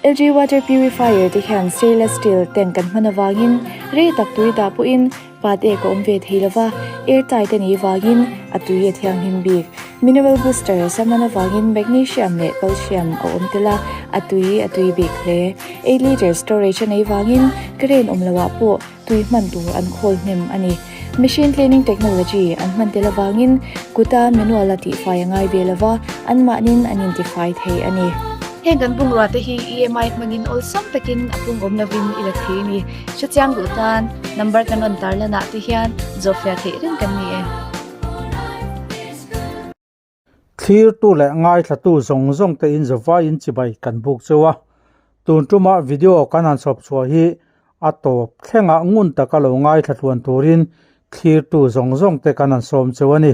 LG water purifier te hian stainless steel tank an hman avangin rei tak tui dah pawhin pat ek a awm ve thei lova, air tight a nih vangin a tui a thianghlim bik. Mineral booster a hman avangin magnesium leh calcium a awm tel a, a tui a tui bik hle. 8 litre storage a neih vangin current awm loah pawh tui hman tur an khawl hnem a ni. Machine cleaning technology an hman tel avangin kuta manual a tihfai a ngai ve lova, anmahnin an intifai thei a ni. Heng kan bungrua te hi EMI hmangin awlsam takin a pung awm lovin i la thei a ni. Hrechiang duh tan number kan rawn tarlan ah te hian zawhfiah theih reng kan ni e. Thlirtu leh ngaithlatu zawng zawng te in zavaiin chibai kan buk cheu a, tun tuma video kan han chhawp chhuah hi a tawp thlengah ngun taka lo ngaithla tluan turin thlirtu zawng zawng te kan han sawm cheu a ni.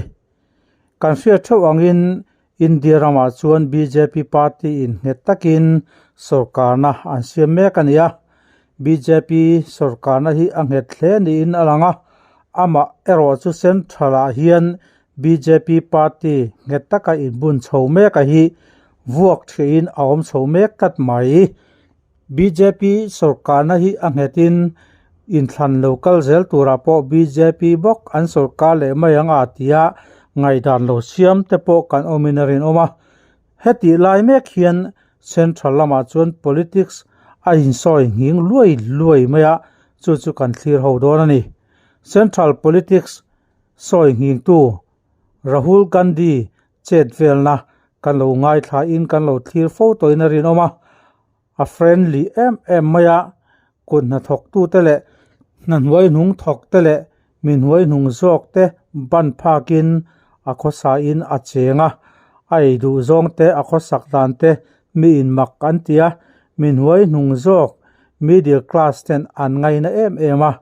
Kan hriat theuh angin India ramah chuan bjp party in nghet takin sorkarna an siam mek a ni a, bjp sorkarna hi a nghet hle niin a lang a, amah erawh chu central ah hian Bjp party nghet taka inbun chho mek a hi vuak thiahin a awm chho mek tlat mai. Bjp sorkarna hi a nghetin inthlan lo kal zel turah pawh bjp bawk an sorkar leh mai ang a tia ngaihdan lo siam te pawh kan awmin a rinawm a. Hetih lai mek hian central lamah chuan politics a insawi nghing luai luai mai a, chu chu kan thlir ho dawn a ni. Central politics Sawi nghingtu Rahul Gandhi chet velna kan lo ngaithlain kan lo thlir fo tawhin a rinawm a, a friendly em em mai a, kut hnathawktute leh hna hnuaihnung thawkte leh mi hnuaihnung zawkte ban phakin a khawsain a cheng a, a ei duh zawngte a khawsak dante mi inmak an ti a, mi hnuaihnung zawk middle class ten an ngaina em em a.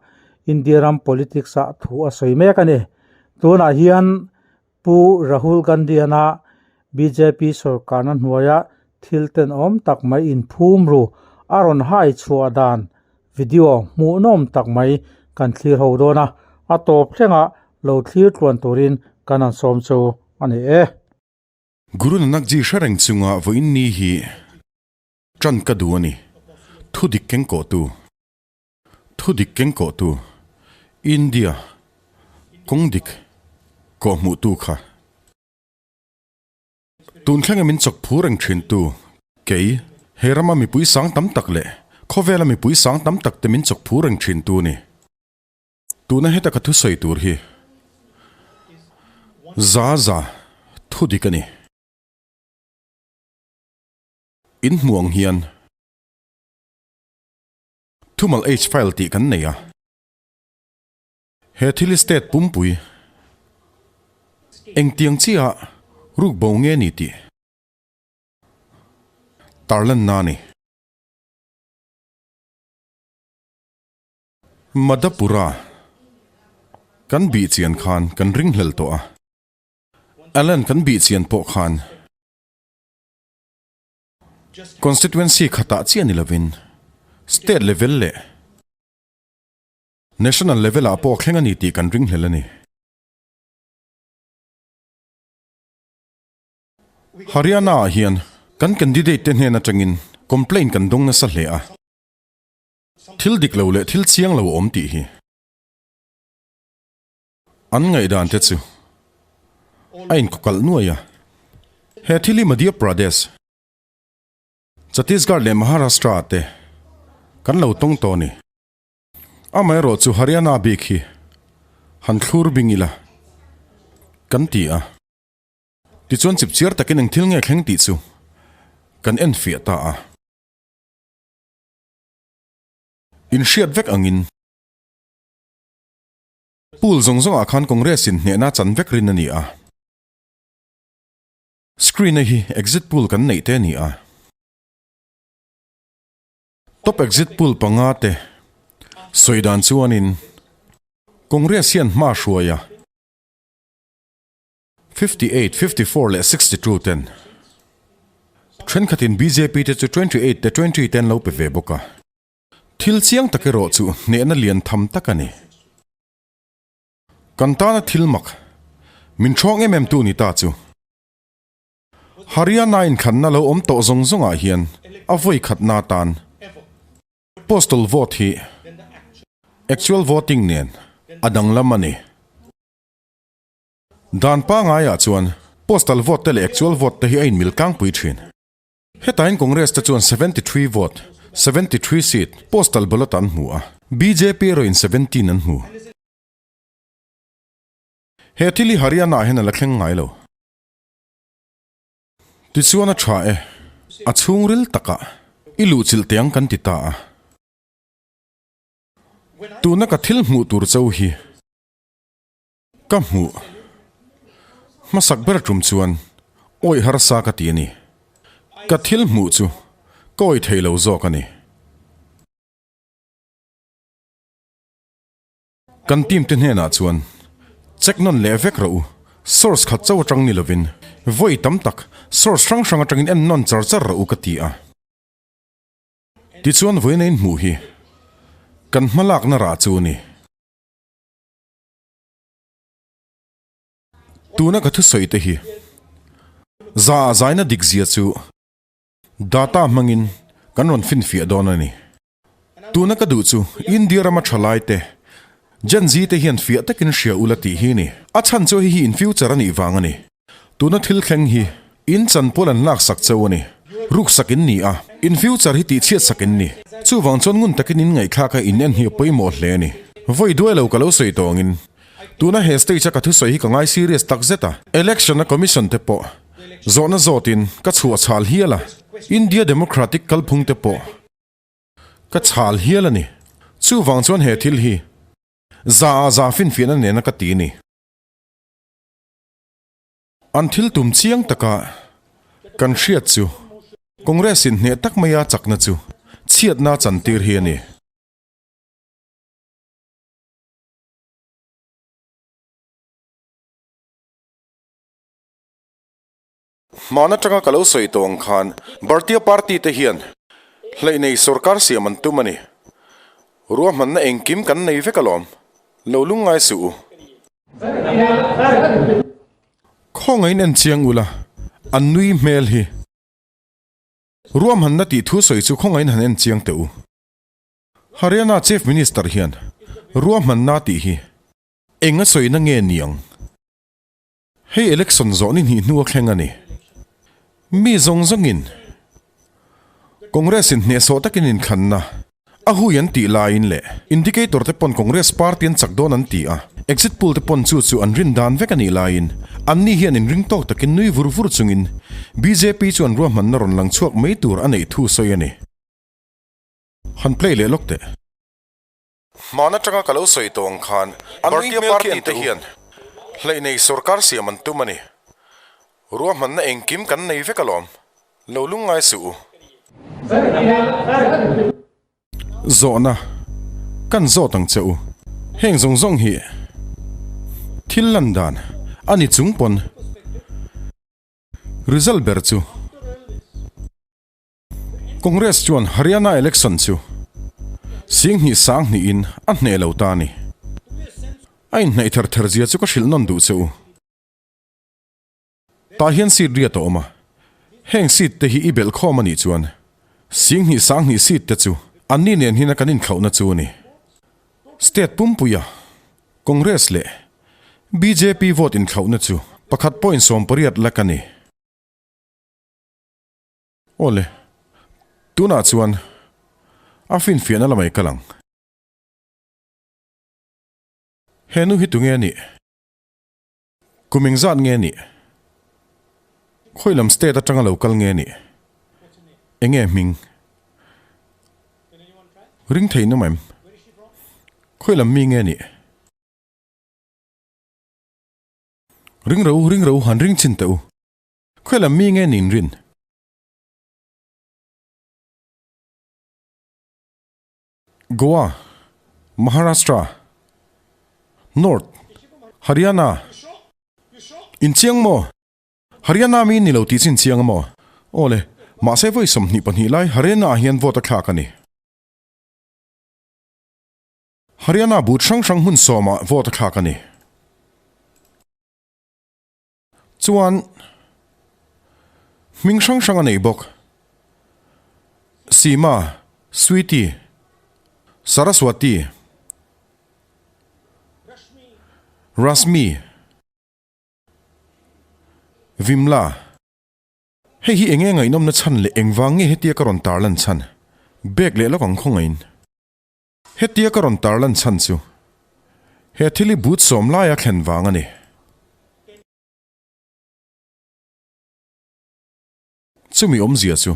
India ram politics ah thu a sawi mek a ni. Tunah hian Pu Rahul Gandhi-ana bjp sorkarna hnuaia thil tenawm tak mai inphum ru a rawn hai chhuah dan video hmuhnawm tak mai kan thlir ho dawn a, a tawp thlengah lo thlir tluan turin kan han sawm chu a ni e. Guru Nanak Ji hre reng chunga vawiin ni hi tan ka duh a ni, thudik keng kawhtu. Thudik keng kawhtu India kawng dik kawh hmuhtu kha. Tun thlenga min chawk phur reng thintu kei he rama mipui sang tam tak leh khawvela mipui sang tam tak te min chawk phur reng thintu ni. Tuna heta ka thusawi tur hi za za thudik a ni. In hmuh ang hian. Thumal H file tih kan nei a. He thil hi state pumpui engtiang chiah ruk bo nge ni tih tarlanna a ni. Madhapura kan bih chian khan kan ringhlel tawh a. Allen kan bih chian pawh khan. Constituency khatah chiah ni lovin State level leh National level ah pawh thleng a ni tih kan ringhlel a ni. Haryana ah hian kan candidate te hnen atangin complaint kan dawng nasa hle a, thil dik lo leh thil chiang lo a awm tih hi. An ngaihdan te chu a inkawkalh nuai a. He thil hi Madhya Pradesh, Chhattisgarh leh Maharashtra ah te kan lo tawng tawh a ni. Amaherawh chu Haryana bik hi han thlur bing ila kan ti a. Tichuan chipchiar takin eng thil nge thleng tih chu kan enfiah ta a. Inhriat vek angin. Pool zawng zawngah khan Congress in hnehna chan vek rin a ni a. Screen a hi exit pool kan neih te a ni a. Top exit pool panga te sawi dan chuanin Congress hian hma hruai a, 58, 54 leh 62 ten thenkhatin bjp te chu 28 te 20 te an lo pe ve bawk a. Thil chiang tak erawh chu hnehna lian tham tak a ni. Kan tana thil mak, min ṭhawng em em tu ni ta chu. Haryana inthlanna lo awm tawh zawng zawngah hian A vawi khatna atan postal vote hi actual voting nen a danglam a ni. Dan pangaiah chuan postal vote te leh actual vote te hi a inmil tlangpui thin. Hetain Congress te chuan 73 vote, 73 seat, postal ballot an hmu a, bjp erawhin 17 an hmu. He thil hi Haryana ah hian a la thleng ngai lo. Tichuan a tha e, a chhungril takah i luhchilh teh ang kan ti ta a. Tuna ka thil hmuh tur cho hi ka hmuh hmasak ber tum chuan awih harsa ka ti a ni. Ka thil hmuh chu ka awih thei lo zawk a ni. Kan team te hnenah chuan check nawn leh vek rawh u, source khat chauh atang ni lovin vawi tam tak source hrang hrang atangin en nawn char char rawh u ka ti a. Tichuan vawiin a inhmuh hi kan hmalakna rah chu a ni. Tuna ka thusawi te hi za ah zaina dik zia chu data hmangin kan rawn finfiah dawn a ni. Tuna ka duh chu India rama thalai te, Gen Z te hian fiah takin hria ula tih hi ni. A chhan chu hei hi in future a nih vang a ni. Tuna thil thleng hi in chanpual an lak sak cheu a ni. Ruk sak in ni a, in future hi tih chhiat sak in ni. Chuvang chuan ngun takin in ngaihthlak a in en hi a pawimawh hle a ni. Vawi duai lo ka lo sawi tawngin tuna he stage a ka thusawi hi ka ngai serious tak zet a. Election a commission te pawh zawhna zawtin ka chhuah chhal hial a, India democratic kalphung te pawh Ka chhal hial a ni. Chuvang chuan he thil hi za ah za finfiahna nena ka ti a ni. An thil tum chiang taka kan hriat chu Congress in hneh tak maia chakna chu chhiatna chantir hi a ni. Hmaan atanga ka lo sawi tawh ang khan Bhartiya Party te hian hleih nei sorkar siam an tum a ni. Ruahmanna engkim kan nei vek alawm. Lo lungngai suh u. Khawngaiin en chiang ula, an nui hmel hi. Ruahmanna tih thu sawi chu khawngaiin han en chiang teh u. Haryana Chief Minister hian ruahmanna tih hi eng a sawina nge niang? Hei election zawh ni hnih hnu a thleng a ni. Mi zawng zawngin Congress in hnehsawh takin inthlanna a hui an tih laiin leh indicator te pawn Congress party an chak dawn an ti a, exit poll te pawn chu chu an rin dan vek a nih laiin anni hian inring tawk takin nui vur vur chungin bjp chu an ruahmanna rawn lang chhuak mai tur a neih thu sawi a ni. Han play leh lawk teh. Hmaan atanga ka lo sawi tawh ang khan Bhartiya Party te hian hleih nei sorkar siam an tum a ni. Ruahmanna engkim kan nei vek alawm. Lo lungngai suh u. Zawhna kan zawt ang che u. Heng zawng zawng hi thil lan dan a ni chung pawn result ber chu Congress chuan Haryana election chu Singhnih Sanghnihin a hneh lo ta a ni. A inhnaih ther ther zia chu ka hrilh nawn duh che u. Tah hian seat riat a awm a, heng seat te hi i belh khawm a nih chuan Singhnih Sanghnih seat te chu anni nen hian a kan inthlauhna chu a ni. State pumpuia Congress leh bjp vote inthlauhna chu pakhat point 18 lakh a ni. Awle, tunah chuan a finfiahna lamah i kal ang. He nu hi tunge a nih? Kum engzat nge a nih? Khawi lam state atanga lo kal nge a nih? Enge hming? Ring thei nawm em? Khawi lam mi nge a nih? Ring ro, ring ro, han ring chin teh u. Khawi lam mi nge nin rin? Goa, Maharashtra, North, Haryana, In chiang maw? Haryana mi ni lo tih chu in chiang a maw? Aw le, mahse vawi 22 lai Haryana ah hian vote a thlak a ni. Haryana booth hrang hrang hmun sawmah vote a thlak a ni. Chuan hming hrang hrang a nei bawk. Seema, Sweety, Saraswati, Rashmi, Vimla. Hei hi enge ngaihnawmna chhan leh engvang nge hetia ka rawn tarlan chhan? Bag leh lawk ang khawngaihin. Hetia ka rawn tarlan chhan chu he thil hi but sawm laia thlen vang a ni. Chumi awmzia chu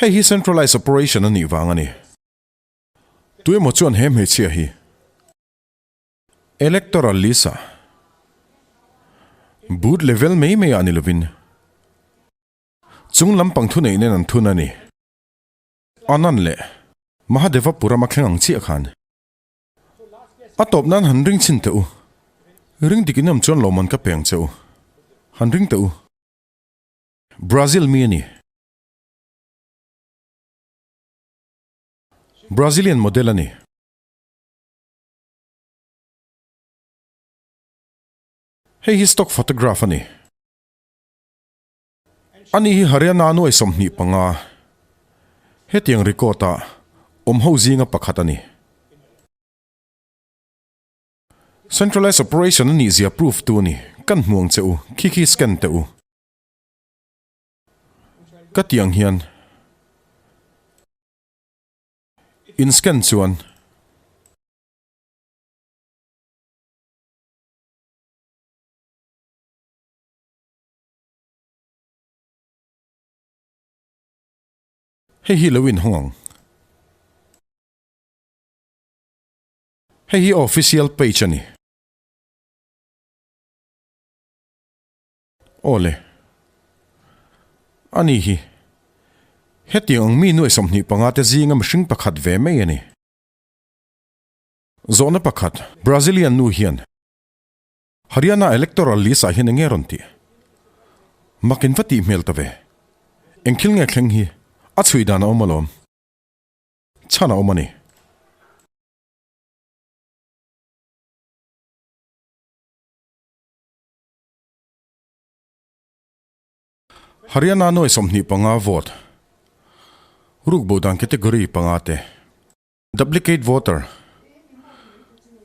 hei hi centralised operation a nih vang a ni. Tuemaw chuan he hmeichhia hi electoral list ah booth level mai mai ah ni lovin chung lampang thuneih nen an thun a ni. Anand leh Mahadevapuram a thleng ang chiah khan a tawp nan han ring chhin teh u. Ring dik in awm chuan lawmman ka peng che u. Han ring teh u. Brazil mi a ni. Brazilian model a ni. Hei hi stock photograph a ni. Ani hi Haryana nuai 25 hetiang record ah awm ho zinga pakhat a ni. Centralized operation a nih zia proof tu a ni. Kan hmu ang che u, khi khi scan teh u. Ka tih ang hian in scan chuan. Hei hi lo inhawng ang. Hei hi official page a ni. Aw le. Ani hi. Hetiang ang mi nuai 25 te zinga mihring pakhat ve mai a ni. Zawhna pakhat, Brazilian nu hian Haryana electoral list ah hian enge rawn tih? Mak in va tih hmel ta ve. Eng thil nge thleng hi? A chhui dan a awm alawm. Chhan a awm a ni. Haryana nuai 25 vote rukbo dan category panga te. Duplicate voter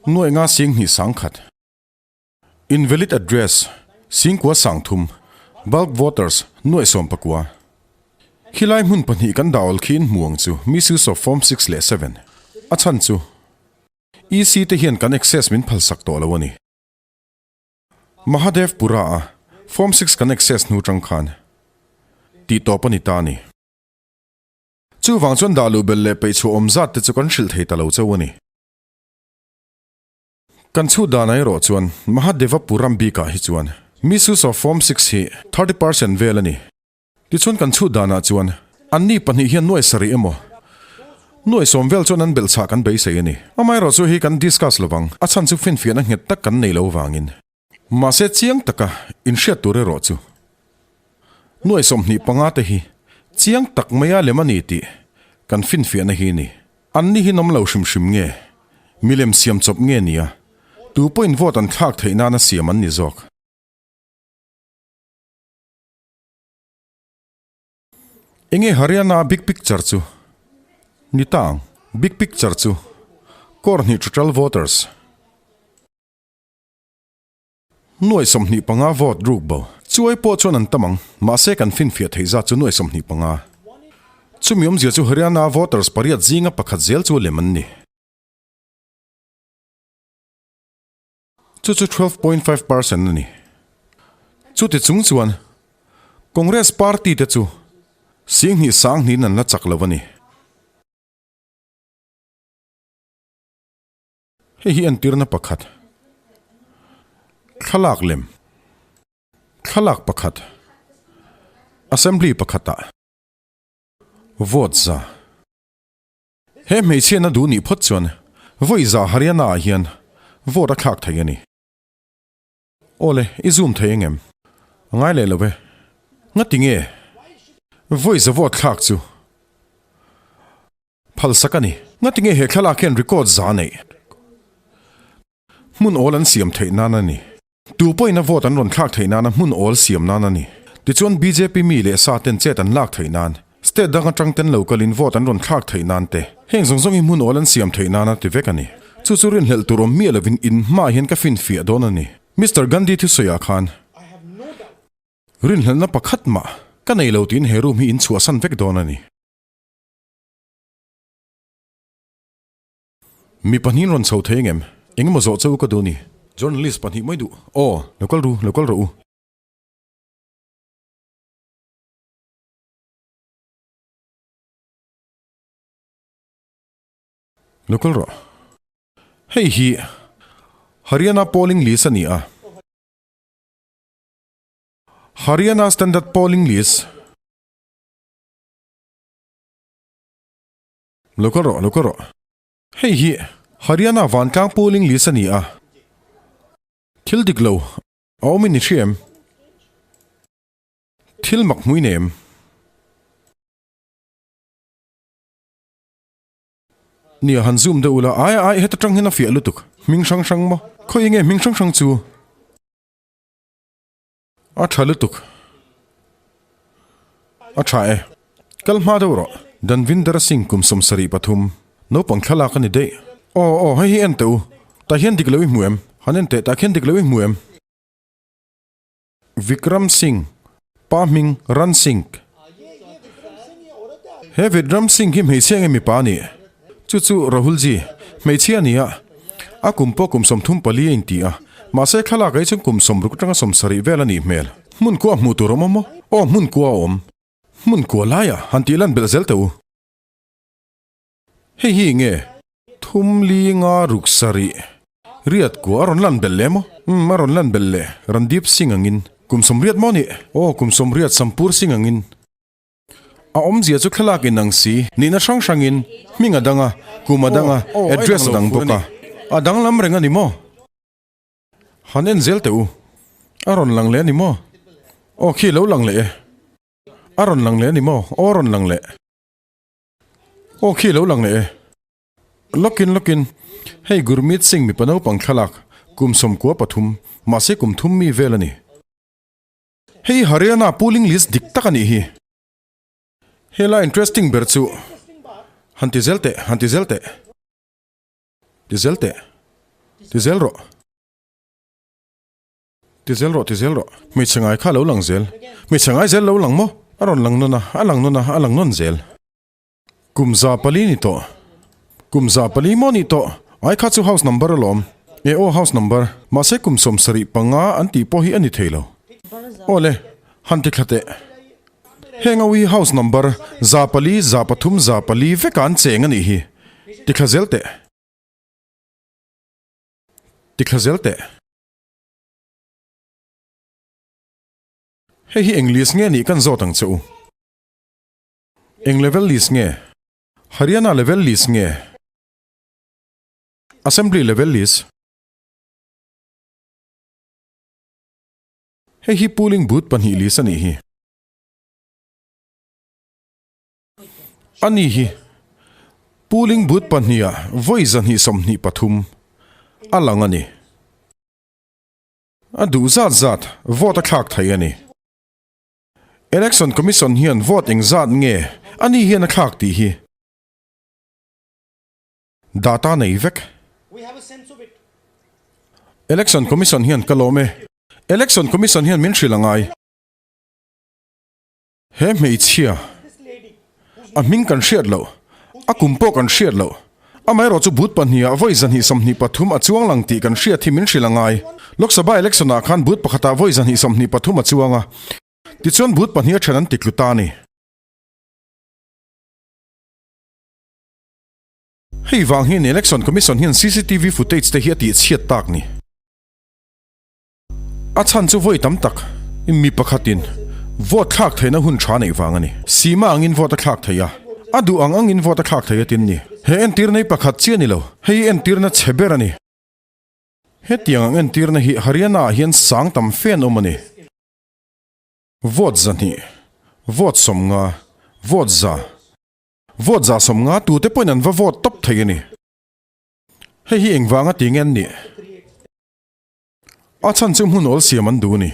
nuai nga sing hnih sang khat. Invalid address singkua sang thum. Bulk voters nuai sawm pakua. Khilai hmun pahnih kan dah awl khi in hmu ang chu misuse of form six leh seven. A chhan chu EC te hian kan access min phalsak tawh lo a ni. Mahadev Pura a form six kan access hnu tang khan tih tawp a ni ta a ni. Chuvang chuan dah luh belh leh peih chhuah awm zat te chu kan hrilh thei ta lo chauh a ni. Kan chhut danah erawh chuan Mahadevapuram bikah hi chuan misuse of form six hi 30% vel a ni. Tichuan kan chhut danah chuan anni pahnih hian nuai sarih emaw nuai sawm vel chuan an belh chhah kan beisei a ni. Amaherawh chu hei kan discuss lovang, a chhan chu finfiahna nghet tak kan nei lo vangin. Mahse chiang taka inhriat tur erawh chu nuai 25 te hi chiang tak maia lem a ni tih kan finfiahna hi a ni. Anni hi nawm lo hrim hrim nge, milem siam chawp nge nia, tu pawhin vote an thlak theih nana siam an ni zawk. Enge Haryana big picture chu ni ta ang? Big picture chu kawr hnih total voters. Nuai 25 vote ruk bo. Chuai pawh chuan an tam ang, mahse kan finfiah theih zat chu nuai 25. Chumi awmzia chu Haryana voters pariat zinga pakhat zel chu lem an ni. Chu chu 12.5% a ni. Chuti chung chuan Congress party te chu singhnih sanghnihin an la chak lo a ni. Hei hi entirna pakhat. Thlalak lem. Thlalak pakhat. Assembly pakhatah. Vote za. He hmeichhiatna duh nih phawt chuan vawi za Haryana ah hian vote a thlak thei a ni. Awle, i zoom thei engem? A ngai leh lo e. Ngati nge? Vawi za vote thlak chu. Phalsak a ni. Ngati nge he thlalak hian record za neih? Hmun awl an siam theih nan a ni. Tu pawhin a vote an rawn thlak theih nana hmun awl siam nan a ni. Tichuan bjp mi leh sa ten chet an lak theih nan. State dang atang ten lo kalin vote an rawn thlak theih nan te, heng zawng zawng hi hmun awl an siam theih nana ti vek a ni. Chu chu rinhlelh tur awm miah lovin in hmaah hian ka finfiah dawn a ni. Mister Gandhi thusawiah khan rinhlelhna pakhat mah ka nei lo tiin he room hi in chhuahsan vek dawn a ni. Mi pahnihin rawn chho thei engem? Engemaw zawh che u ka duh ni. Journalist pahnih mai duh. Aw, lo kal ru, lo kal rawh u. Lo kal rawh. Hei hi Haryana polling list a ni a. Haryana standard polling list. Lo kal rawh, lo kal rawh. Hei hi Haryana vantlang polling list a ni a. Thil dik lo a awm in i hria em? Thil mak hmui nem. Nia han zoom deuh ula, ai ai heta tang hian a fiah lutuk. Hming hrang hrang maw? Khawi enge hming hrang hrang chu? A tha lutuk. A tha e. Kal hma deuh rawh. Danvinder Singh kum 73, naupang thlalak a ni daih. Aw aw hei hi en teh u. Tah hian dik lo i hmu em? Han en teh, tah khian dik lo i hmu em? Vikram Singh, pa hming Ran Singh. He Vikram Singh hi hmeichhia nge mipa a nih? Chu chu Rahul ji, hmeichhia a ni a. A kum pawh kum 34 a inti a, mahse thlalak ah hi chuan kum 60 atanga 70 vel a nih hmel. Hmun kua hmuh tur a awm a maw? Aw, hmun kua a awm. Hmun kua laiah han tih lan belh zel teh u. Hei hi nge? Thum li nga ruk sarih riat kua a rawn lan belh leh maw? Umm a rawn lan belh leh Randeep Singh angin kum 80 maw nih? Aw kum 80 Sampur Singh angin. A awmzia chu thlalak in ang si nihna hrang hrangin hming a dang a, kum a dang a, address a dang bawk a. A danglam reng a ni maw? Han en zel teh u. A rawn lang leh a ni maw? Aw khi lo lang leh e. A rawn lang leh a ni maw? Aw a rawn lang leh. Aw khi lo lang leh e. Lawkin lawkin, hei Gurmeet Singh mipa naupang thlalak, kum 93, mahse kum thum mi vel a ni. Hei Haryana polling list dik tak a nih hi. Helai interesting ber chu, han ti zel teh, han ti zel teh. Ti zel teh. Ti zel rawh. Ti zel rawh, ti zel rawh. Hmeichhe ngai kha a lo lang zel. Hmeichhe ngai zel lo lang maw? A rawn lang nawn a, a lang nawn a, a lang nawn zel. Kum 400 ni tawh. Kum 400 maw nih tawh? Ai kha chu house number alawm. E aw house number. Mahse kum 75 an tih pawh hi a ni thei lo. Aw le, han ti thla teh. Heng ho hi house number 400, 300, 400 vekah an cheng a nih hi. Ti thla zel teh. Ti thla zel teh. Hei hi eng list nge nih kan zawt ang che u. Eng level list nge? Haryana level list nge? Assembly level list? Hei hi polling booth pahnih list a nih hi. A ni hi polling booth pahniha vawi 223 a lang a ni. A duh zat zat vote a thlak thei a ni. Election Commission hian vote eng zat nge a ni hian a thlak tih hi data nei vek. Election Commission hian ka lawm e. Election Commission hian min hrilh a ngai. He hmeichhia, a hming kan hriat loh, a kum pawh kan hriat loh, amaherawh chu but pahniha vawi 223 a chuang lang tih kan hriat hi min hrilh a ngai. Lok Sabha election ah khan but pakhatah vawi 223 a chuang a, tichuan but pahniha then an titlu ta a ni. Hei vang hian Election Commission hian cctv footage te hi a tihchhiat tak ni. A chhan chu vawi tam tak mi pakhatin vote thlak theihna hun tha neih vang a ni. Sima angin vote a thlak thei a, a duh ang angin vote a thlak thei a tin ni. He entirna hi pakhat chiah a ni lo, hei hi entirna chhe ber a ni. Hetiang ang entirna hi Haryana ah hian sang tam fe an awm a ni. Vote 200, vote 50, vote 100, vote 150 tute pawhin an va vote tawp thei a ni. Hei hi engvanga ti nge an nih? A chhan chu hmun awl siam an duh a ni.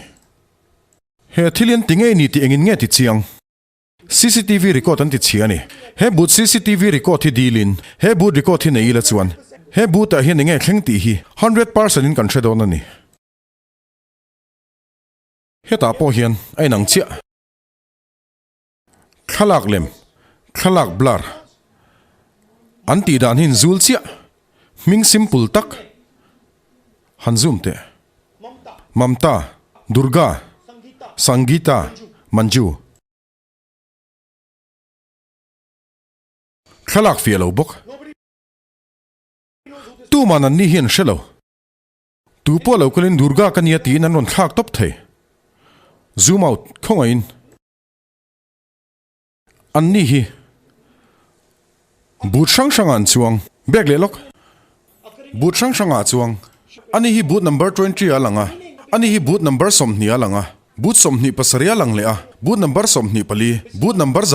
He thil hian ti ngei ni tih engin nge ti chiang? Cctv record an ti chhia a ni. He booth cctv record hi dilin, he booth record hi nei ila chuan he booth ah hian enge thleng tih hi 100% in kan hre dawn a ni. Hetah pawh hian a inang chiah. Thlalak lem, thlalak blur an tih dan hi inzul chiah. Hming simple tak han zoom teh. Mamta, Durga, Sangeeta, Manju. Thlalak fiah lo bawk. Tuman an ni hi an hre lo. Tu pawh lo kalin Durga ka nia tiin an rawn thlak tawp thei. Zoom out khawngaihin. An ni hi boot hrang hrangah an chuang. Bag leh lawk. Boot hrang hrangah a chuang. Ani hi boot number 20 a lang a. Ani hi boot number 20 a lang a. Boot 27 a lang leh a. Boot number 24, boot number 6.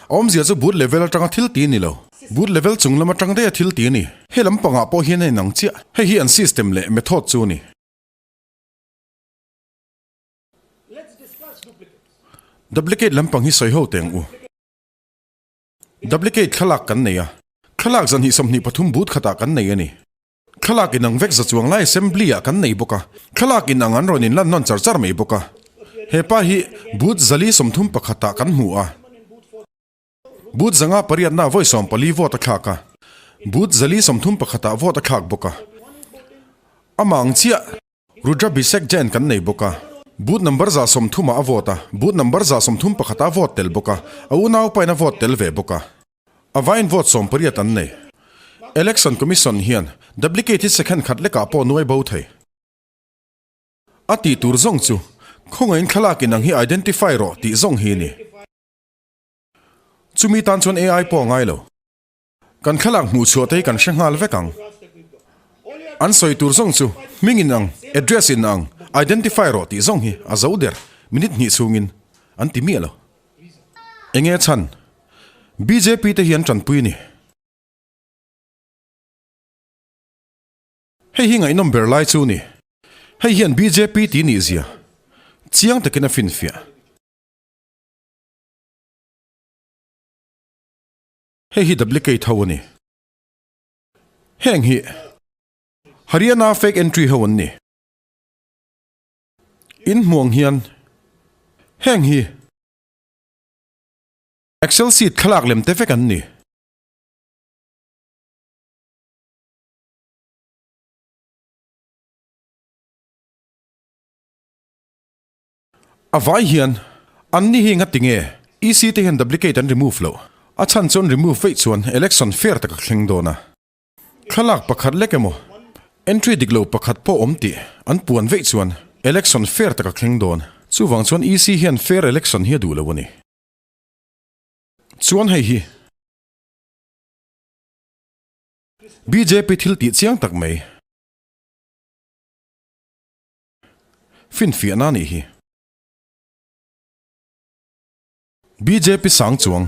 A awmzia chu boot level atanga thil ti a ni lo. Boot level chung lam atang daih a thil ti a ni. He lampangah pawh hian a inang chiah. Hei hi an system leh method chu a ni. Duplicate lampang hi sawi ho teh ang u. Duplicate thlalak kan nei a. Thlalak 223 but khatah kan nei a ni. Thlalak inang vek za chuang lai assembly ah kan nei bawk a. Thlalak inang an rawn inlan nawn char char mai bawk a. He pa hi but 431 ah kan hmu a. But zanga pariatna vawi 14 vote a thlak a. But 431 ah vote a thlak bawk a. Amah ang chiah. Rudrabhishek Jain kan nei bawk a, booth number 130 ah a vote a, booth number 131 ah a vote tel bawk a, a unaupain a vote tel ve bawk a. A vain vote 18 an nei. Election Commission hian duplicate hi second khat lekah pawh nuai bo thei. A tih tur zawng chu khawngaihin thlalak in ang hi identify rawh tih zawng hi a ni. Chumi tan chuan AI pawh a ngai lo. Kan thlalak hmuh chhuah te hi kan hre nghal vek ang. An sawi tur zawng chu hming in ang, address in ang, identify rawh tih zawng hi a zo der minute hnih chhungin an ti miah lo. Enge chhan? Bjp te hi an tanpui a ni. Hei hi ngaihnawm ber lai chu ni. Hei hian bjp tih nih zia chiang takin a finfiah. Hei hi duplicate ho a ni. Heng hi Haryana fake entry ho an ni. In hmuang hian heng hi Excel sheet thlalak lem te vek an ni. A vai hian an ni hi ngati nge EC te hian duplicate an remove loh? A chhan chuan remove veih chuan election fair tak a thleng dawn a. Thlalak pakhat lek emaw entry dik lo pakhat pawh awm tih an puan veih chuan election fair tak a thleng dawn. Chuvang chuan EC hian fair election hi a duh lo a ni. Chuan hei hi bjp thil tih chiang tak mai. Finfiahna a nih hi. Bjp sang chuang,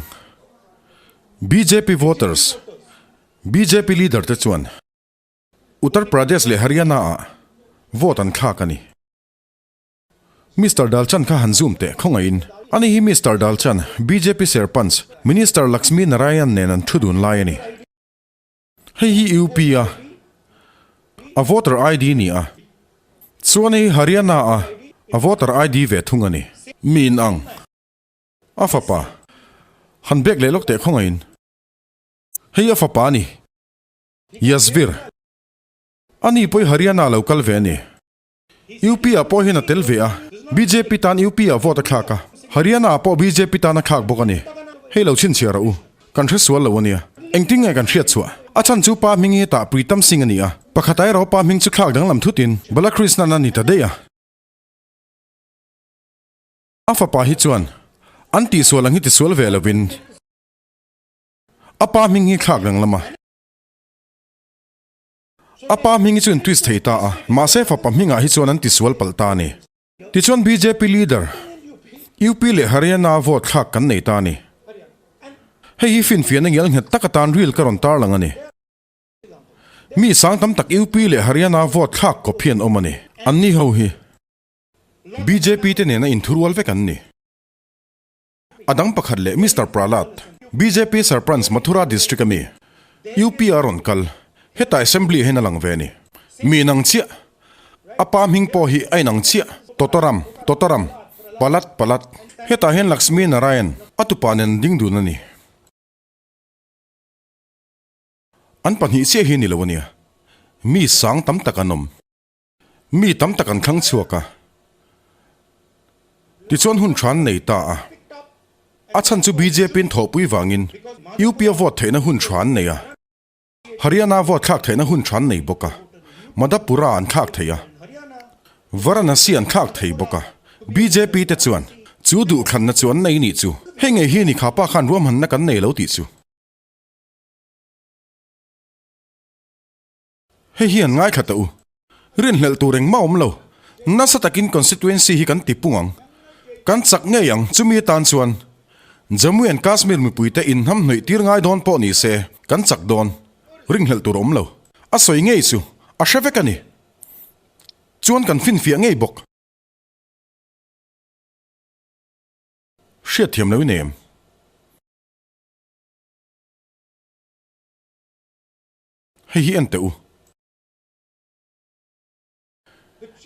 bjp voters, bjp leader te chuan Uttar Pradesh leh Haryana ah vote an thlak a ni. Mister Dalchan kha han zoom teh khawngaihin. Ani hi Mister Dalchan, bjp Sarpanch, Minister Lakshmi Narayan nen an thu dun lai a ni. Hei hi UP a a voter ID ni a, chuan hei Haryana a a voter ID ve thung a ni. Mi in ang a fapa han bek leh lawk teh khawngaihin. Hei a fapa a ni, Yasvir. Ani pawh hi Haryana lo kal ve a ni. UP ah pawh hian a tel ve a, bjp tan UP ah vote a thlak a, Haryana ah pawh bjp tan a thlak bawk a ni. Hei lo chhinchhiah rawh u, kan hre sual lo a nia. Engtin nge kan hriat chhuah? A chhan chu pa hming hi hetah Pritam Singh a ni a, pakhatah erawh pa hming chu thlak danglam thutin Balakrishnan a ni ta daih a. A fapa hi chuan an tihsual ang hi tisual ve lovin a pa hming hi thlak danglam a. A pa hming hi chu in twist thei ta a, mahse fapa hmingah hi chuan an tisual palh ta a ni. Tichuan bjp leader, UP leh Haryana vote thlak kan nei ta a ni. Hei hi finfiahna ngial nghet tak atan reel ka rawn tarlang a ni. Mi sang tam tak UP leh Haryana vote thlak kawp hi an awm a ni. Anni ho hi bjp te nena inthurual vek an ni. A dang pakhat leh Mister Prahlad, bjp Sarpanch Mathura District a mi, UP a rawn kal, hetah Assembly ah hian a lang ve a ni. Mi inang chiah. A pa hming pawh hi a inang chiah, Totoram, Totoram, Palat, Palat. Hetah hian Lakshmi Narayan, a tupa nen an ding dun a ni. An pahnih chiah hi a ni lo a nia. Mi sang tam tak an awm. Mi tam tak an thlang chhuak a. Tichuan hun tha an nei ta a. A chhan chu bjp in thawhpui vangin UP a vote theihna hun tha an nei a. Haryana vote thlak theihna hun tha an nei bawk a. Madhapura an thlak thei a. Varanasi an thlak thei bawk a. Bjp te chuan chu duhthlanna chu an nei nih chu. Hei ngei hi ni kha pa khan ruahmanna kan nei lo tih chu. Hei hi an ngaithla teh u. Rinhlelh tur engmah awm lo. Nasa takin constituency hi kan ti pung ang. Kan chak ngei ang chumi atan chuan Jammu and Kashmir mipuite inhnamhnawih tir ngai dawn pawh ni se kan chak dawn. Rinhlelh tur awm lo. A sawi ngei chu a hre vek a ni. Chuan kan finfiah ngei bawk. Hriatthiam lo i nei em? Hei hi en teh u.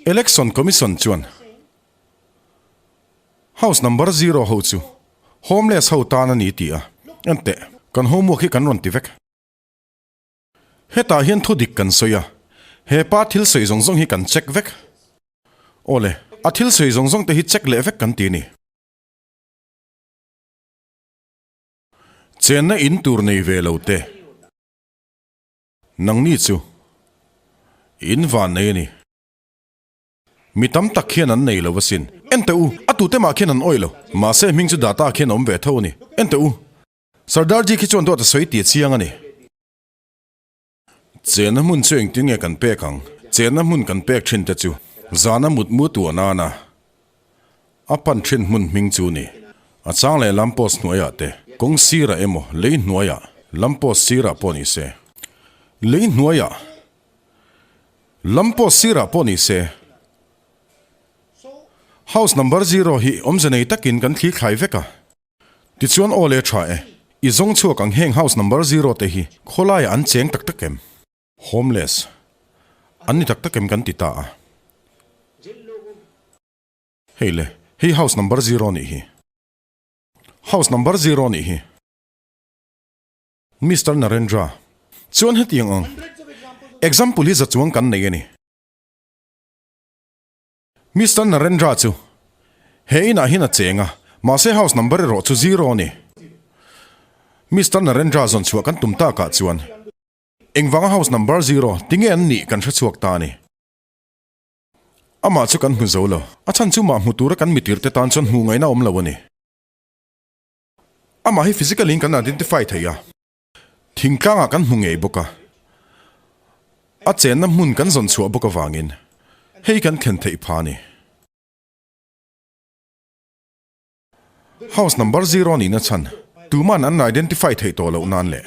Election Commission chuan House number zero ho chu homeless ho tan a ni tih a en teh. Kan homework hi kan rawn ti vek. Hetah hian thu dik kan sawi a, he pa thil sawi zawng zawng hi kan check vek. Awle, a thil sawi zawng zawng te hi check leh vek kan ti a ni. Chenna in tur nei ve lo te. Nangni chu in van nei a ni. Mi tam tak khian an nei lo asin. En teh u, a tute mah khian an awih lo. Mahse hming chu data khian a awm ve tho a ni. En teh u, Sardarji khi chuan dawt a sawi tih a chiang a ni. Chenna hmun chu engtin nge kan pek ang? Chenna hmun kan pek thin te chu zana mutmu tuah nana a pan thin hmun hming chu ni. A chang leh lam post hnuaiah te, kawng sirah emaw lei hnuaiah lam post sirah pawh ni se, lei hnuaiah lam post sirah pawh ni se, house number zero hi awmze nei takin kan thli thlai vek a. Tichuan aw le tha e, i zawng chhuak ang heng house number zero te hi khawlaiah an cheng tak tak em? Homeless an ni tak tak em kan ti ta a. Hei le, hei house number zero nih hi. House number zero nih hi. Mister Narendra, chuan hetiang ang example hi za chuang kan nei a ni. Mister Narendra chu he inah hian a cheng a, mahse house number erawh chu zero a ni. Mister Narendra zawn chhuah kan tum takah chuan engvanga house number zero tinge an nih kan hre chhuak ta a ni. Amah chu kan hmu zo lo, a chhan chu mah hmu tura kan mitirte tan chuan hmuh ngaihna awm lo a ni. Amah hi physically in kan identify thei a, thingtlangah kan hmu ngei bawk a, a chenna hmun kan zawn chhuah bawk avangin hei kan thlen theih pha a ni. House number zero nihna chhan tuman an identify theih tawh loh nan leh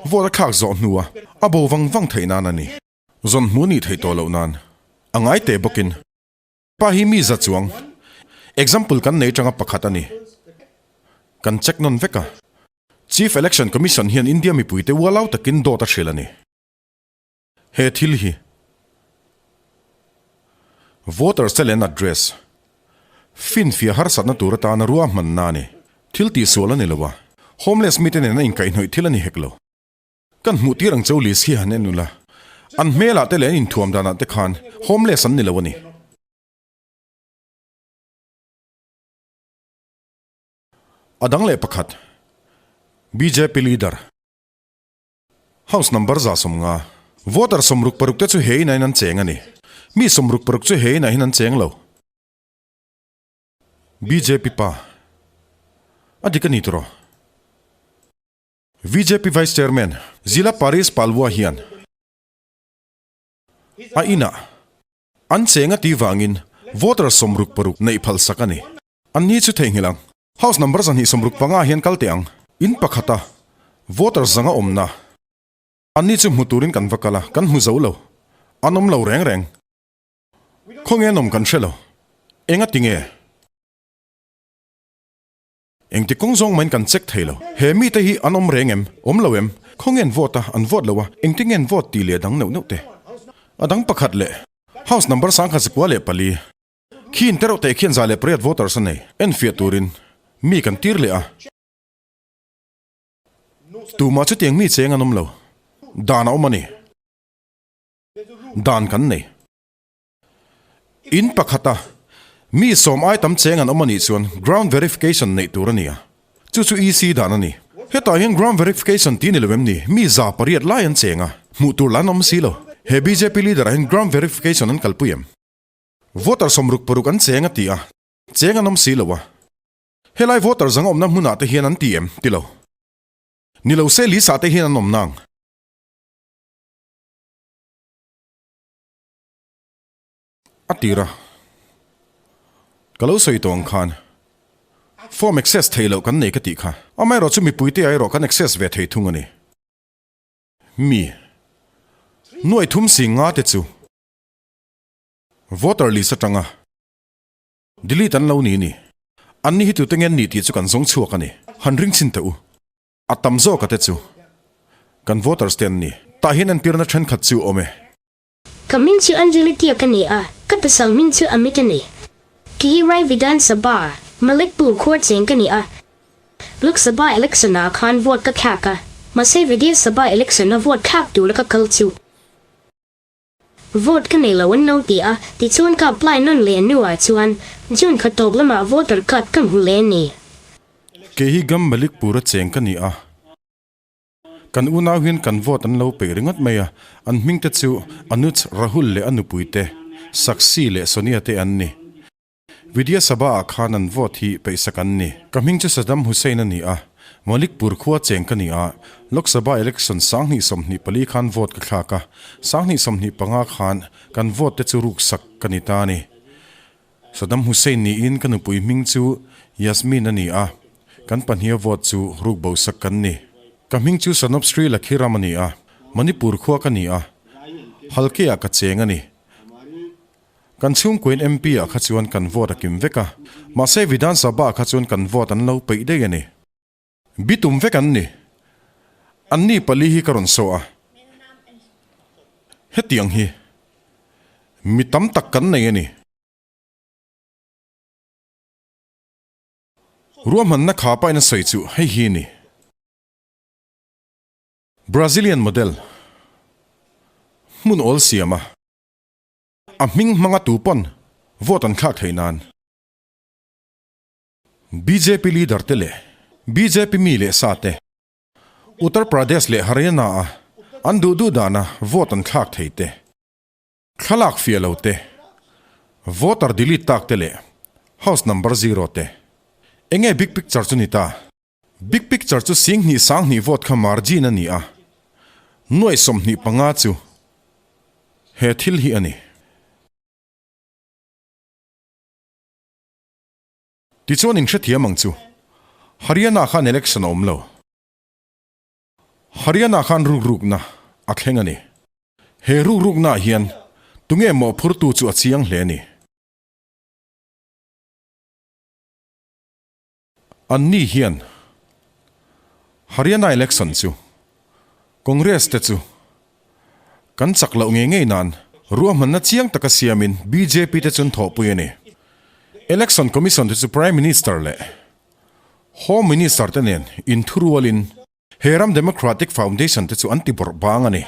vote a thlak zawh hnua a bo vang vang theih nan a ni. Zawn hmu nih theih tawh loh nan a ngai teh bawkin. Pa hi mi za chuang example kan nei tanga pakhat a ni. Kan check nawn vek a. Chief Election Commission hian India mipuite ualau takin dawt a hrilh a ni. He thil hi Voter cell and address finfiah harsatna tur atana ruahmanna a ni. Thil tihsual a ni lo a, homeless mite nena inkaihhnawih thil a ni hek lo. Kan hmuh tir ang cho list hi han en ula, an hmelah te leh an inthuam danah te khan homeless an ni lo a ni. A dang leh pakhat, bjp leader, House number 150, voter 66 te chu he inah hian an cheng a ni. Mi 66 chu he inah hian an cheng lo. Bjp pa, a dik a ni tawh. Bjp Vice Chairman Zila Paris Palwa hian a inah an cheng a tih vangin voter 66 neih phal sak a ni. An ni chu theihnghilh ang. House number 265 hian kal teh ang. In pakhata voter zanga awmna an ni chu hmu turin kan va kal a, kan hmu zo lo. An awm lo reng reng. Khawnge an awm kan hre lo. Enga tinge? Engti kawng zawng mahin kan check thei lo. He mite hi an awm reng em? Awm lo em? Khawnge an vote a, an vote lo a, engti nge an vote tih leh a dang neuh neuh te. A dang pakhat leh, House number 1014. Khi in tereuh teh khian 108 voters a nei. Enfiah turin mi kan tir leh a. Tumah chutiang mi cheng an awm lo. Dan a awm a ni. Dan kan nei. In pakhata mi sawm ai tam cheng an awm a nih chuan ground verification neih tur a ni a. Chu chu EC dan a ni. Hetah hian ground verification tih ni lo em ni? Mi 800 lai an cheng a, hmuh tur lah an awm si lo. He bjp leader ah hian ground verification an kalpui em? Voter 66 an cheng a ti a, cheng an awm si lo a. Helai voter zang awmna hmunah te hian an ti em? Ti lo. Ni lo se list ah te hian an awm nang. A tir a, ka lo sawi tawh ang khan form access theih loh kan nei ka tih kha. Amaherawh chu mipuite ah erawh kan access ve thei thung a ni. Mi nuai thum sing nga te chu voter list atanga delete an lo ni ni. Anni hi tute nge an nih tih chu kan zawng chhuak a ni. Han ring chhin teh u. A tam zawk a te chu kan voters te an ni. Tah hian entirna thenkhat chu awm e. Ka hming chu Anjali Tia ka ni a, ka pasal hming chu Amit a ni. Ki hi Rai Vidhan Sabha, Malikpur khua cheng ka ni a. Lok Sabha election ah khan vote ka thlak a, mahse Vidya Sabha election a vote thlak tura ka kal chu vote ka nei lo an lo ti a, tichuan ka apply nawn leh hnuah chuan June kha tawp lamah voter card ka hmu leh a ni. Kei hi Gam Malikpur a cheng ka ni a. Kan unau hian kan vote an lo peih ringawt mai a, an hming te chu Anuj Rahul leh a nupui te, Sakshi leh Sonia te an ni. Vidya Sabha ah khan an vote hi peihsak an ni. Ka hming chu Saddam Hussein a ni a, Malikpur khua cheng ka ni a, Lok Sabha election 2024 khan vote ka thlak a, 2025 khan kan vote te chu ruksak ka ni ta a ni. Saddam Hussein niin ka nupui hming chu Yasmin a ni a, kan pahniha vote chu ruk bosak kan ni. Ka hming chu Sanop Sri Lakhiram a ni a, Manipur khua ka ni a, Halkeah ka cheng a ni. Kan chhungkuain MP ah kha chuan kan vote a kim vek a, mahse Vidhan Sabha ah kha chuan kan vote an lo peih daih a ni. Bitum vek an ni. Anni pali hi ka rawn saw a. Hetiang hi mi tam tak kan nei a ni. Ruahmanna kha pain a sawi chu hei hi a ni. Brazilian model hmun awl siam a, a hming hmanga tu pawn vote an thlak theih nan. Bjp leader te leh bjp mi leh sa te Uttar Pradesh leh Haryana a an duh duh dana vote an thlak thei te, thlalak fiah lo te, voter delete tak te leh house number zero te. Enge big picture chu ni ta? Big picture chu 10,000 20,000 vote kha margin a ni a, nuaih 25 chu he thil hi a ni. Tichuan in hrethiam ang chu. Haryana khan election a awm lo. Haryana khan rukrukna a thleng a ni. He rukrukna ah hian tunge mawhphurtu chu a chiang hle a ni. Anni hian Haryana election chu Congress te chu kan chak loh ngei ngei nan ruahmanna chiang taka siamin bjp te chu an thawhpui a ni. Election Commission te chu Prime Minister leh Home Minister te nen inthurualin he ram Democratic Foundation te chu an ti bawrh bang a ni.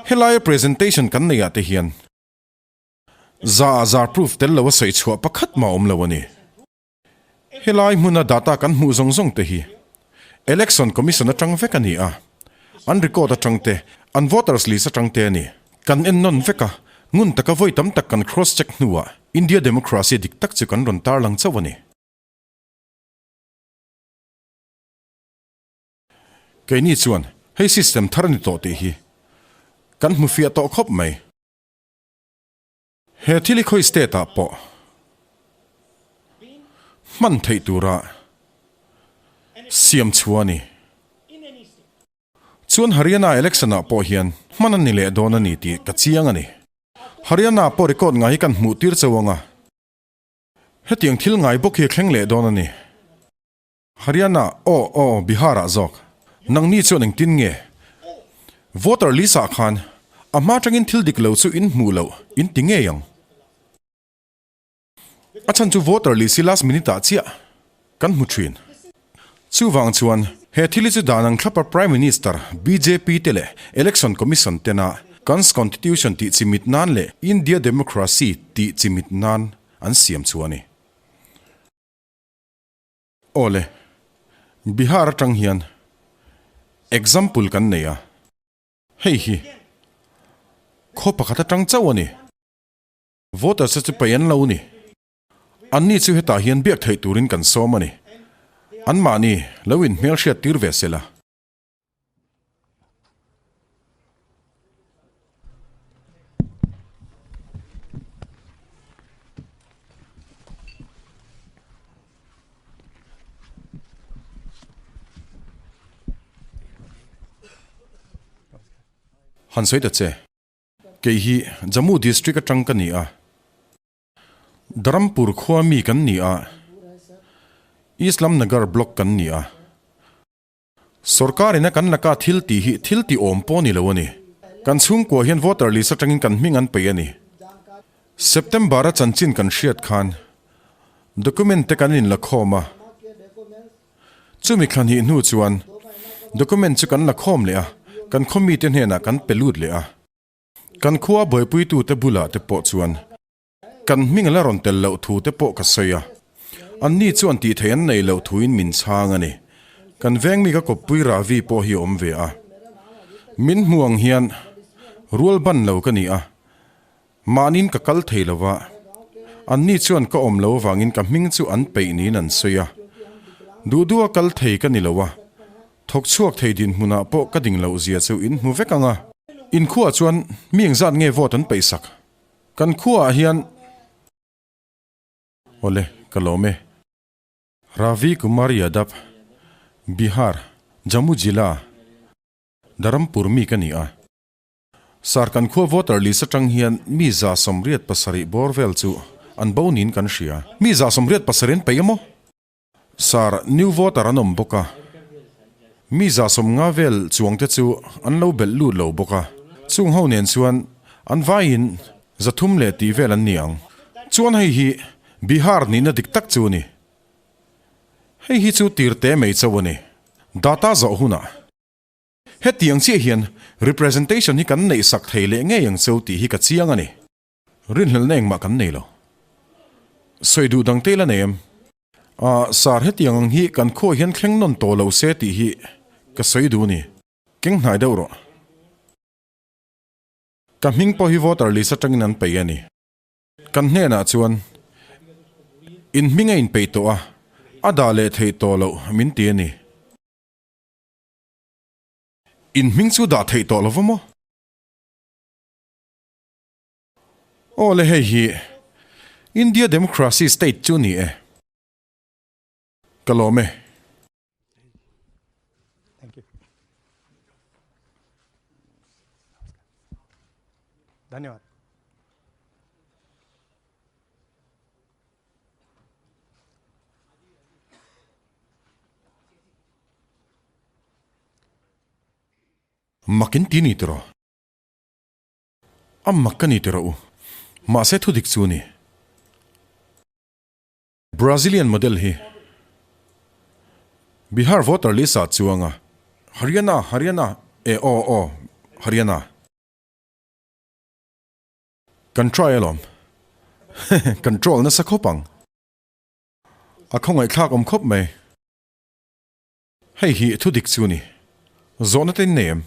Helaia presentation kan neihah te hian za ah zar proof tel lo a sawi chhuah pakhat mah awm lo a ni. Helai hmuna data kan hmuh zawng zawng te hi Election Commission atang vek a ni a, an record atang te, an voters list atang te a ni. Kan en nawn vek a, ngun taka vawi tam tak kan cross check hnuah India democracy dik tak chu kan rawn tarlang chauh a ni. Keini chuan hei system thar a ni tawh tih hi kan hmu fiah tawh khawp mai. He thil hi khawi state ah pawh hman theih tura siam chhuah a ni. Chuan Haryana election ah pawh hian hman a ni leh dawn a ni tih ka chiang a ni. Haryana pawh record ngai hi kan hmuh tir chauh ang a, hetiang thil ngai bawk hi a thleng leh dawn a ni. Haryana, aw, aw, Bihar ah zawk. Nangni chuan engtin nge? Voter list ah khan a hma atangin thil dik lo chu in hmuh loh in ti ngei ang. A chhan chu voter list hi last minute ah chiah kan hmu thin. Chuvang chuan he thil hi chu dan ang thlapa Prime Minister, bjp te leh Election Commission tena kan Constitution tih chimit nan leh India Democracy tih chimit nan an siam chu a ni. Awle, Bihar atang hian example kan nei a, hei hi khaw pakhat atang chauh a ni. Voters te chu paih an lo ni. Anni chu hetah hian biak theih turin kan sawm a ni. Anmahni lo inhmelhriat tir ve sela. Han sawi ta che. Kei hi Jammu district atang ka ni a. Dharampur khua mi kan ni a. Islam Nagar block kan ni a. Sorkar ina kan laka thil tih hi thil tih awm pawh ni lo a ni. Kan chhungkua hian voter list atangin kan hming an peih a ni. September a chanchin kan hriat khan document te kan inla khawm a. Chumi thla hnih hnu chuan document chu kan la khawm leh a, kan khaw mite hnenah kan pe lut leh a. Kan khua buaipuitute bulah te pawh chuan Kan hming a la rawn tel loh thu te pawh ka sawi a, anni chuan tih theih an nei loh thuin min chhang a ni. Kan veng mi ka kawppui Ravi pawh hi a awm ve a. Min hmu ang hian rual ban lo ka ni a, mahniin ka kal thei lo va, anni chuan ka awm lo avangin ka hming chu an peih niin an sawi a. Duh duha kal thei ka ni lo a, thawk chhuak thei dinhmunah pawh ka ding loh zia chu in hmu vek ang a. Inkhuaah chuan mi engzat nge vote an peihsak? Kan khuaah hian Awle, ka lawm e. Ravi Kumar Yadav, Bihar, Jammu Jila, Dharampur mi ka ni a. Sir kan khua voter list atang hian mi 187 bawr vel chu an bo niin kan hria. Mi 170 an peih a maw? Sir, new voter an awm bawk a, mi 50 vel chuang te chu an lo belh lut lo bawk a, chung ho nen chuan an vaiin 300 leh tih vel an ni ang. Chuan hei hi Bihar nihna dik tak chu a ni. Hei hi chu tir te mai chauh a ni. Data zawh hunah hetiang chiah hian representation hi kan neih sak thei leh ngei ang cheu tih hi ka chiang a ni. Rinhlelhna engmah kan nei lo. Sawi duh dang te la nei em? Ah, sir hetiang ang hi kan khuaah hian thleng nawn tawh lo se tih hi ka sawi duh a ni. Keng hnai deuh rawh. Ka hming pawh hi voter list atangin an peih a ni. Kan hnenah chuan in hming a inpeih tawh a, a dah leh theih tawh loh min ti a ni. In hming chu dah theih tawh lo va maw? Aw le hei hi India Democracy State chu ni e. Ka lawm e. Thank you. Dhanyawad. Mak in ti ni tiraw? A mak ka ni tiraw u. Mahse thu dik chu ni. Brazilian model hi Bihar voter list ah chuang a. Haryana, Haryana, e aw aw, Haryana. Kan try alawm. Kan troll nasa khawp ang. A khawngaihthlak awm khawp mai. Hei hi thu dik chu ni. Zawhna te in nei em?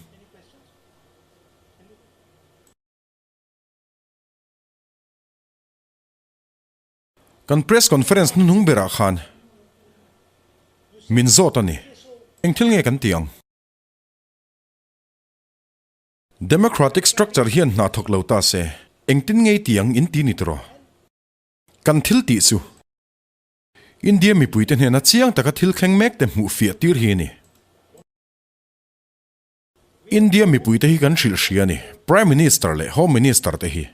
Kan press conference hnuhnung berah khan min zawt a ni. Eng thil nge kan tih ang? Democratic structure hian hna thawk lo ta se, engtin nge i tih ang in ti ni tiraw? Kan thil tih chu. India mipuite hnena chiang taka thil thleng mek te hmuh fiah tir hi a ni. India mipuite hi kan hrilh hria a ni, Prime Minister leh Home Minister te hi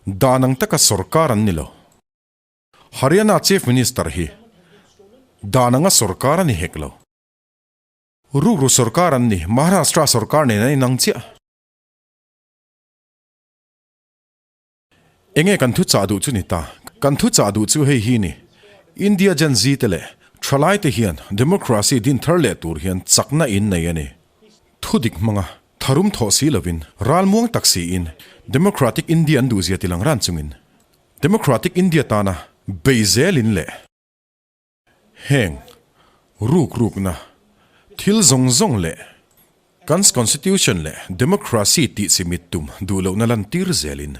dan ang taka sorkar an ni lo. Haryana Chief Minister hi. Dan anga sorkar a ni hek lo. Rukru sorkar an ni, Maharashtra sorkar nen an inang chiah. Enge kan thu chah duh chu ni ta? Kan thu chah duh chu hei hi ni, India Gen Z te leh thalai te hian democracy din thar leh tur hian chakna in nei a ni. Thu dik hmanga tharum thawh si lovin, ralmuang tak siin Democratic India an duhzia tilang ran chungin Democratic India tana bei zelin leh heng rukrukna thil zawng zawng leh kan Constitution leh Democracy tih chimit tum duhlohna lantir zelin.